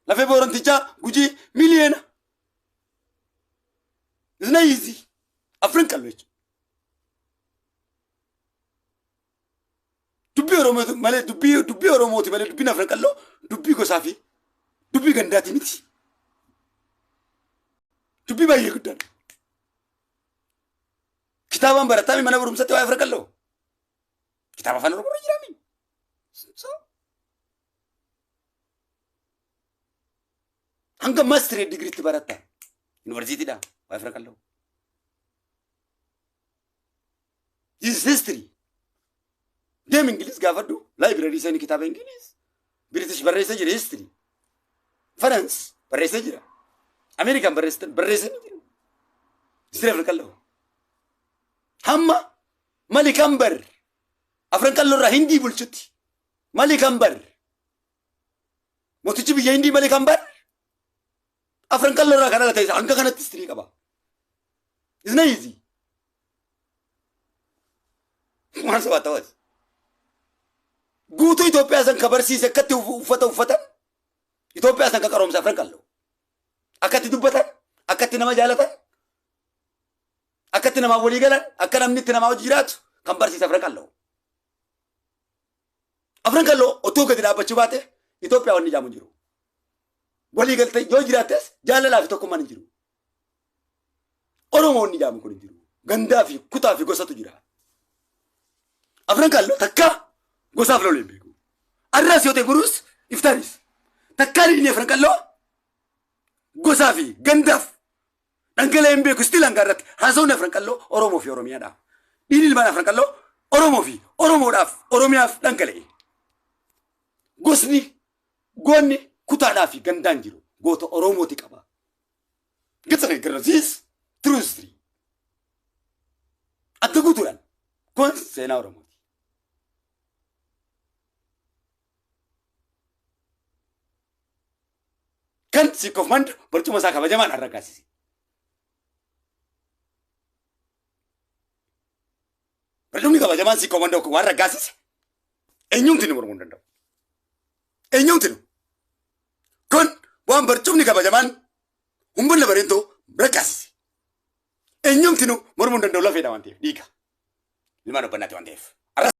Lafee Boorantichaa Gujii miliyoona. It's not easy. Afran Qalloo jechuudha. Dubbii Oromooti malee dubbii Oromooti malee dubbiin Afran Qalloo dubbii gosaa fi dubbii gandaati miti. Dubbii baay'ee guddaadha. Kitaabaan barataa mana barumsatti waa'ee Afran Qalloo. Kitaaba Afaan Oromoo irra jiraami. So, hanga maastirii digiriitti baratta. Yuunivarsiitiidha waa'ee Afran Qalloo. This is history. Deem Ingiliz gaafadhu. Library isaanii kitaaba Ingiliz. British barreessee jira history. France barreessee jira. Ameerikaan barreessanii jiru. History Afran Qalloo. Hamma Malik Ambar Afran Qalloo irraa Hindii bulchutti. Malik Ambar. Mootichi biyya Hindii Malik Ambar Afran Qalloo irraa kan dhalate hanga kanatti history qaba. It's not easy. Waan sabaa ta'as. Guutuu Itoophiyaa san ka barsiise akkatti uffata uffatan, Itoophiyaa san ka qaroomse Afran Qalloo. Akkatti dubbatan, akkatti nama jaalatan, akkatti namaa walii galan, akka namni itti namaa hojii jiraatu kan barsiise Afran Qalloo. Afran Qalloo otoo gadi dhaabbachuu baate Itoophiyaa wanni ijaamu hin jiru. Walii galtee yoo jiraattes jaalalaa fi tokkummaan hin jiru. Oromoon ni jaamu kun hin jiru. Gandaa fi kutaa fi gosatu jira. Afran Qalloo takka gosaaf lolee hin beeku. Arraas yoo ta'e boruus iftaanis. Takkaa dhiigni Afran Qalloo gosaa fi gandaaf dhangala'ee hin beeku. Still hanga irratti haasawni Afran Qalloo Oromoo fi Oromiyaadha. Dhiigni ilmaan Afran Qalloo Oromoo fi Oromoodhaaf Oromiyaaf dhangala'e. Gosni goonni kutaadhaa fi gandaan jiru goota Oromooti qaba. Gitsa garasiis true history. Adda guutuudhaan kun seenaa Oromooti. Kan Sikkoof Mando barcuma isaa kabajamaan raggaasise. Barcumni kabajamaan Sikkoo Mandoo kun waan raggaasise eenyumti nu mormuu hin danda'u. Eenyumti nu. Kun waan barcumni kabajamaan Humbanna Bareentoo raggaasise. Eenyumti nu mormuu hin danda'u, lafeedha waan ta'eef, dhiiga. Ilmaan obbannaati waan ta'eef.